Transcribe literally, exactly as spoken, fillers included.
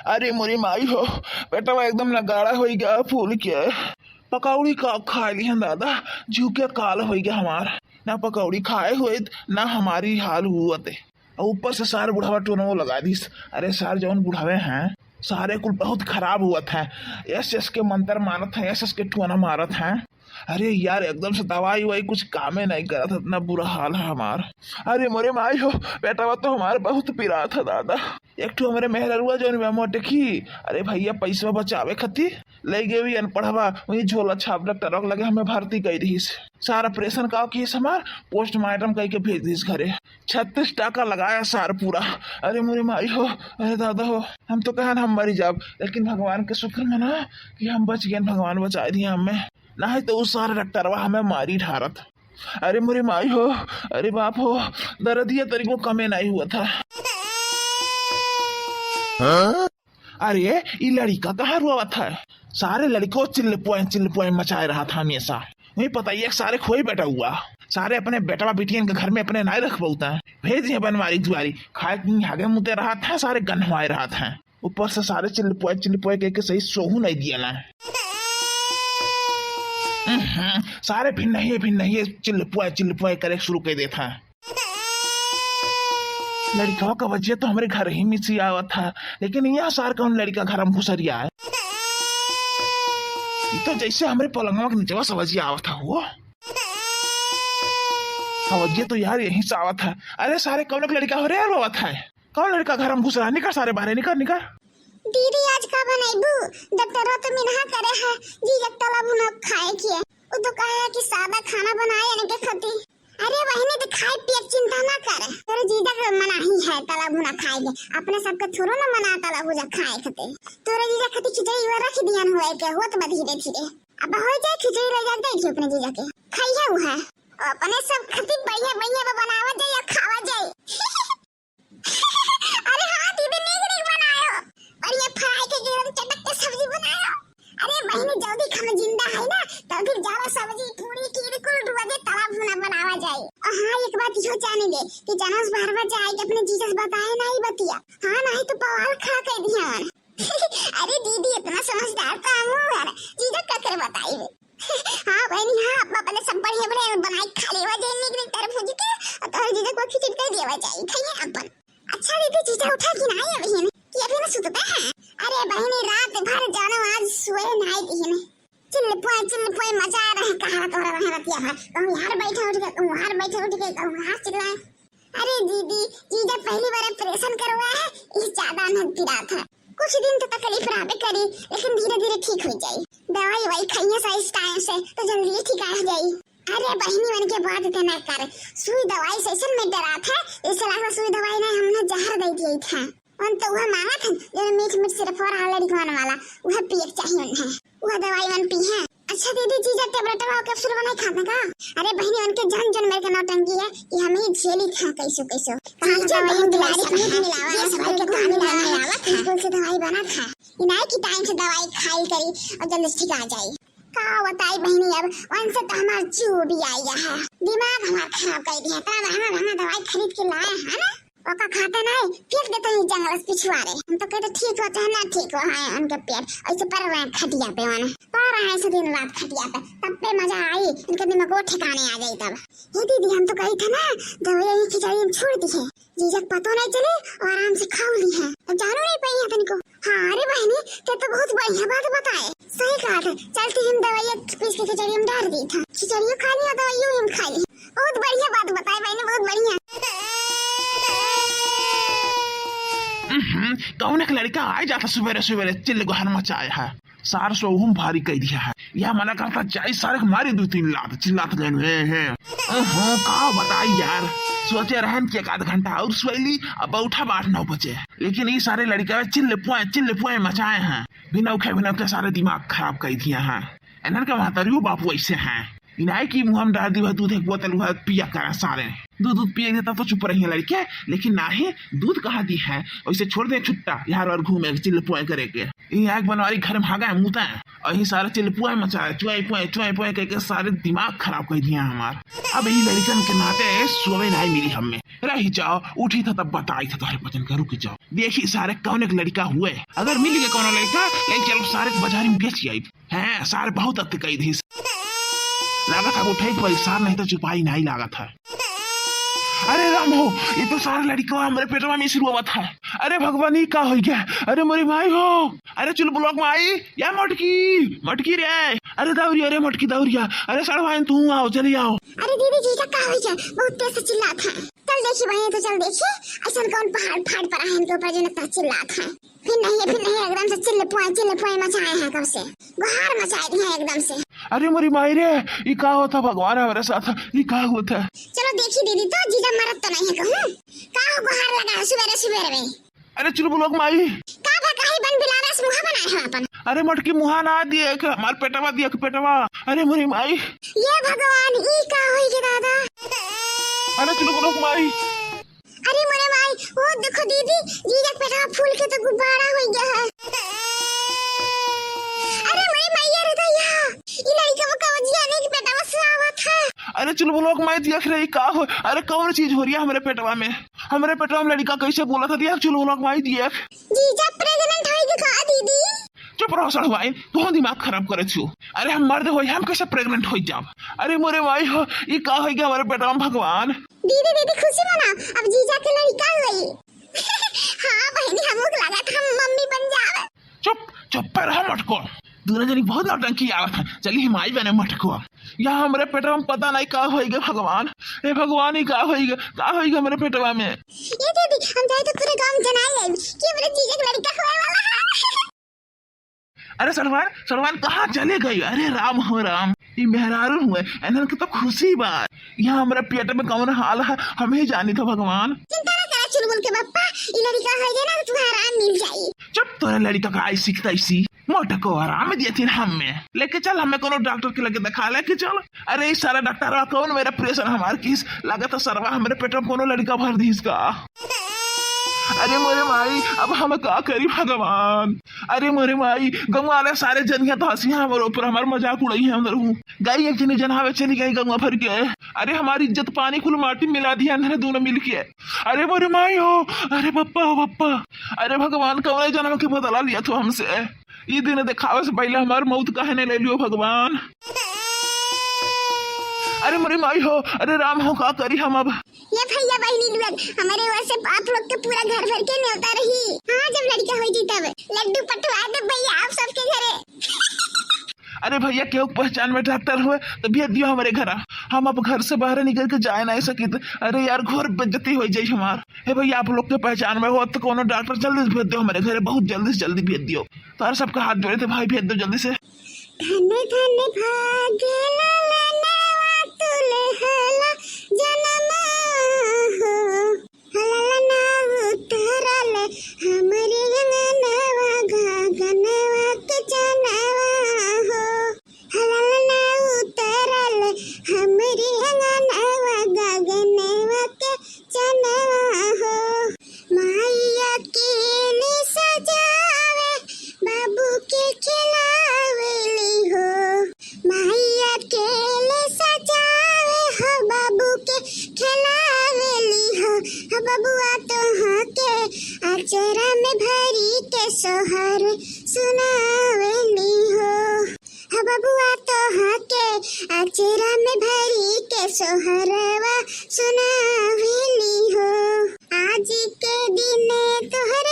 अरे मोरी माई हो, पेटवा एकदम नगाड़ा होइ गया फूल के। पकौड़ी का खाइ लिहन दादा, जीव के काल होइ गया हमार। ना पकौड़ी खाए होइत, ना हमारी हाल हुआ ते। और ऊपर से सार बुढ़ावा टोनवो लगा दिस। अरे सार जौन बुढ़ावे हैं, सारे कुल बहुत खराब हुआ था। यस यस के मंत्र मारत हैं, यस यस के टोना मारत हैं। अरे यार, एकदम से दवाई ववाई कुछ कामे नहीं करत, इतना बुरा हाल है हमार। अरे मोरे माई हो, पेटवा तो हमार बहुत पिरात है दादा। एक ठो हमरे मेहररुआ जौन बा मोटकी, अरे भैया, पैसवा बचावे खातिर ले गए भी अनपढ़वा, वही झोला छाप डॉक्टर लगे हमें भर्ती कर दिस। सारा ऑपरेशन का किस हमार पोस्टमार्टम कह के भेज दिस घरे। छत्तीस टाका लगाया सार पूरा। अरे मोरे माई हो, अरे दादा हो, हम तो कहन हम मरी जाब, लेकिन भगवान के शुक्र मना कि हम बच गए, भगवान बचा दिया हमें। नहीं तो उस सारे डॉक्टरवा हमें मारी ढारत। अरे मोरे माई हो, अरे बाप हो, दर्दिया तनिको कमे नहीं हुआ था। अरे, ई लड़िका कहाँ रोवत है? सारे लड़िको चिल्लपुआई, चिल्लपुआई मचाए रहा था हमेशा। वही पता ही है, सारे खोई बैठा हुआ। सारे अपने बेटवा बिटियन के घर में अपने नाई रख पाउता है। भेज दिए बनवारी दुआरी, खाए के आगे मुते रहा था, सारे गन्हवाए रहा था। ऊपर से सारे चिल्लपुआई, चिल्लपुआई कह के सही सोहू नहीं दिया ना। हम्म, सारे फिर नहीं, फिर नहीं, चिल्लपुआई, चिल्लपुआई करे शुरू कर देता है। लड़िकवा का वजह तो हमरे घर ही में से आवत है, लेकिन यहाँ सार कौन लड़िका घर में घुसरिया है? ई तो जैसे हमरे पलंगवा के नीचवा से वजह आवत है वो। हाँ, वजह तो यार यहीं से आवत है। अरे सारे कौन एक लड़िका हो रे रोवत है? कौन लड़िका घर में घुस रहा है? निकर सारे बाहरे, निकर, निकर। दीदी, आज का बनैबू? डॉक्टरवा तो मिनहा करे है, जीजा के तला भुना खाए के। वो तो कहे है कि सादा खाना बनाए इनके खातिर। अरे बहिनी, तो खाए पिए के चिंता ना करे, तोरे जीजा के मनाही है तला भुना खाए के, अपने सबके थोड़ो ना मना तला भुजा खाए खातिर। तोरे जीजा खातिर खिचड़ी हुआ रख दियन हुए के, होत बा धीरे धीरे। अब हो जाए खिचड़ी ले जाके दे दियो अपने जीजा के, खाइए वो है। अपने सब खातिर बढ़िया बढ़िया बा बनावा जाए और खावा जाए। अरे हाँ दीदी, नीक नीक बनायो। बढ़िया फ्राई के गिरल चटक के सब्जी बनायो। अरे बहिनी, जल्दी खाना जिंदा है ना, तब फिर ज्यादा सब्जी, पूरी, खीर कुल रोजे तला भुना बनावा जाए। और हाँ, एक बात इहो जाने दे कि जानस बाहर बार जाए के अपने जीजा से बताए नहीं बतिया। हाँ, नहीं तो बवाल खड़ा कर दिया हमारे। अरे दीदी, इतना समझदार तो हम हन, जीजा का करे बताई बे। हाँ बहिनी, हाँ, अपना पहले सब बढ़िया बढ़िया बनाई खा लेवा जाए, नीक नीक तरह भूज के, और तोहर जीजा को खिचड़ी कर देवा जाए, खाइए अपन। अच्छा दीदी, जीजा उठा कि नाई अबहिन, कि अभी ना सुतते हैं? अरे बहिनी, रात भर जानो आज सोए नाई दिहिन। चिल्लपुआई, चिल्लपुआई मचा रहे, कहा तोहरा रहे रतिया भर, कहूँ यहाँ बैठे उठ के, कहूँ वहाँ बैठे उठ के, कहूँ वहाँ चिल्लाए। अरे दीदी, जीजा पहली बार ऑपरेशन करवा है, इस ज्यादा न पिरात है। कुछ दिन तो तकलीफ रहबे करी, लेकिन धीरे धीरे ठीक हो जाई। दवाई वाई खाइए सही टाइम से, तो जल्दी ठीक आ जाई। अरे बहिनी, मन के बात के ना कर, सुई दवाई से ऐसन में डरात है, जैसे लागत सुई दवाई नहीं, हमने जहर दे दिए थे। उन तो वह मांगत है, जो मीठ मीठ सिरफोर आ लड़कवन वाला, वह पिए के चाहिए उन्हें, वह दवाई मन पी है। अच्छा दीदी, जीजा टेबलेट और कैप्सूल नहीं खाते का? अरे बहिनी, उनके जान जान मेरे के नौटंकी है कि हम ही झेली खा कैसो कैसो। कहाँ का दवाई मिलावत है? ये सब के कहाँ मिलावत है? बिल्कुल से दवाई बना खा। इनाई की टाइम से दवाई खाई करी और जल्दी से ठीक आ जाई। का बताई बहिनी, अब उनसे तो हमार जीव भी आई गया है, दिमाग हमार खराब कर दिया। इतना महंगा महंगा दवाई खरीद के लाए हैं ना, ओका खाते नहीं, फेंक देते ही जंगल से पिछुआरे। हम तो कहते ठीक हो चाहे ना ठीक हो, हाँ उनके पेट ऐसे पड़ रहे हैं खटिया पे, माने पड़ रहे हैं ऐसे दिन रात खटिया पे, तब पे मजा आई, इनके दिमाग को ठिकाने आ जाई तब। हे दीदी, हम तो कही थे ना, दवाई खिचड़ी हम छोड़ दी है, जीजा के पतो नहीं चले और आराम से खाओ ली है, अब जानो नहीं पाई है तनिको। हाँ, अरे बहिनी, ते तो बहुत बढ़िया बात बताए। सही कहा था, चलती हम दवाई पीस के खिचड़ी में डाल दी था, खिचड़ियों खा ली और दवाइयों हम खा ली। बहुत बढ़िया बात बताए बहिनी, बहुत बढ़िया। हम्म, कौन एक लड़का आए जाता सुबेरे सुबेरे चिल्ल गोहर मचाए है, सार सोहू भारी कह दिया है। यह मना करता जाए सारे को मारी दो तीन लात, चिल्लात लेन, हे, हे। ओहो, का बताई यार, सोचे रहन कि एक आध घंटा और सोई ली, अब उठा आठ नौ बजे, लेकिन ये सारे लड़का चिल्ले पुआए, चिल्ले पुआए मचाए हैं, बिना उठे, बिना उठे सारे दिमाग खराब कर दिया है। इन्हन के महतरियो बापू ऐसे हैं। इनाई की मुँह में डाल दी हुआ दूध एक बोतल हुआ पिया करा सारे। दूध, दूध पिए देता तो चुप रही लड़के, लेकिन नाही, दूध कहाँ दी है, वैसे छोड़ दे छुट्टा, यार और घूमे चिल्ले पुए करे के। ये आग बनवारी घर में भागा है, मुता है, और ये सारे चिल्ले पुए मचा है, चुए पुए, चुए पुए करके सारे दिमाग खराब कर दिया हमार। अब ये लड़कन के नाते सोवे नाही मिली हमें। रही जाओ, उठी था तब बताई था तोहरे बचन का, रुक जाओ। देखी सारे कौन एक लड़का हुए, अगर मिल गए कौन लड़का, ले चलो सारे के बाजारी में बेच आई। हैं, सारे बहुत अति कई दिस। लागत है उठे के परी सार, नहीं तो चुपाई नाही लागत है। अरे राम हो, ये तो सारा लड़का हमरे पेटवा में शुरू हुआ था। अरे भगवान, ये का हो गया? अरे मोरी माई हो, अरे चुलबुलवा के माई, या मटकी, मटकी रे, अरे दौरिया रे मटकी दौरिया, अरे सड़वाइन तू आओ, चली आओ। अरे दीदी जीजा का हो गया? बहुत तेज से चिल्लात है। चल देखी बहिन, तो चल देखी, ऐसा कौन पहाड़ फाड़ पर है इनके ऊपर जो इतना चिल्लात है। फिर नहीं, फिर नहीं, एकदम से चिल्ले पुआई, चिल्ले पुआई मचाए हैं कब से, गुहार मचाए दिए हैं एकदम से। अरे मोरी माई रे, ई का होता भगवान हमरे साथ, ई का होता? चलो देखी दीदी, तो जीजा मरत तो नहीं है कहूँ, का हो गुहार लगा है सुबेरे सुबेरे में? अरे चुलबुलवा के माई। का बा, काहे बन बिलाना से मुँह बनाए हो अपन? अरे मटकी मुँहा ना दिए, हमार पेटवा दिए, पेटवा। अरे मोरी माई। ये भगवान, ई का होई गे दादा? अरे चुलबुलवा के माई। अरे मोरे माई, वो देखो दीदी, जीजा के पेटवा फूल के तो गुब्बारा हो गया है। अरे मोरे माई, अरे दैया, ई लड़का वो कवजिया नहीं के पेटवा से आवत है। अरे चुलबुलवा के माई, देख रही का हो? अरे कौन चीज हो रही है हमरे पेटवा में? हमरे पेटवा में लड़का कैसे बोला था? देख चुलबुलवा के माई, देख। जीजा प्रेग्नेंट है का दीदी? चुप रहो सड़वाइन, तू दिमाग खराब करे छु। अरे हम मर्द होई, हम कैसे प्रेग्नेंट हो जाब? अरे मोरे माई हो, ई का हो गया हमरे पेटवा में भगवान? दीदी, दीदी, खुशी मनाओ, अब जीजा के लड़का होई। हाँ बहिनी, हमहू के लागत हम मम्मी बन जावे। चुप, चुप पर रह मटको। दोनों जनी बहुत नौटंकी आवत है। चली हम आई बने मटको। यहाँ हमरे पेटवा में पता नहीं का होई गे भगवान। ए भगवान, ई का होई गे, का होई गे हमरे पेटवा में? ये दीदी, हम जाए तो पूरे गांव में जनाई जाए कि हमरे जीजा के लड़का होए वाला है। अरे सलमान, सलमान कहाँ चले गई? अरे राम हो राम, ई मेहरारू हुए, इन्हन के तो खुशी बा। यहाँ हमरा पेट में कौन हाल है, हम ही जानी था भगवान। चिंता ना करा चुलबुल के पप्पा, ई लड़का हो जाए ना तो तुम्हारा आराम मिल जाई। चुप, तोरे लड़का का आई सीखता इसी मोटको आराम दिए थे हमें। लेके चल, हमें कोनो डॉक्टर के लगे दिखा लेके चल। अरे ई सारा डॉक्टर कौन मेरा प्रेशर हमार किस लगा तो सरवा हमरे पेट में कोनो लड़का भर दी इसका। अरे मोरे माई, अब हम का करी भगवान? अरे मोरे माई, गंवा वाले सारे जनिया तो हंसी है हमरे ऊपर, हमार मजाक उड़ाई है अंदर हूँ। गई एक जनी जनावे चली गई गंवा भर के। अरे हमारी इज्जत पानी कुल माटी मिला दिया अंधरे दोनों मिलके। अरे मोरे माई हो, अरे पप्पा हो पप्पा, अरे भगवान कौन जन्म के बदला लिया तू हमसे? ई दिन दिखावे से पहले हमार मौत काहे नहीं ले लियो भगवान? अरे मोरे माई हो, अरे राम हो, का करी हम अब? ये भैया बहिनी लोग, हमारे ओर से आप लोग के पूरा घर भर के न्योता रही। हाँ, जब लड़का हो जी तब लड्डू पठवा दे भैया आप सबके घरे। अरे भैया, केहू के पहचान में डॉक्टर हुए तो भेज दियो हमारे घर। हम अब घर से बाहर निकल के जाए नहीं सकित। अरे यार, घोर बेइज्जती हो जाई हमार। हे भैया, आप लोग के पहचान में हो तो कोनो डॉक्टर जल्दी से भेज दियो हमारे घरे, बहुत जल्दी से जल्दी भेज दियो। तार सबका हाथ जोड़े थे भाई, भेज दो जल्दी से। धन धन भाग ललनवा तुले हला जनम हो। ललना उतरल हमरे अंगनवा गगनवा के चनवा हो। ललना उतरल हमरे अंगनवा गगनवा के चनवा हो। माई अकेले सजावे बाबू के खिलावेली हो। माई अकेले सजावे हो बाबू के खिलावेली हो। हो बबुआ तोहा के अचरा में भरी के सोहर सुनावेली हो। हो बबुआ तोहा के अचरा में भरी के सोहरवा सुनावेली हो। आज के दिन तोहर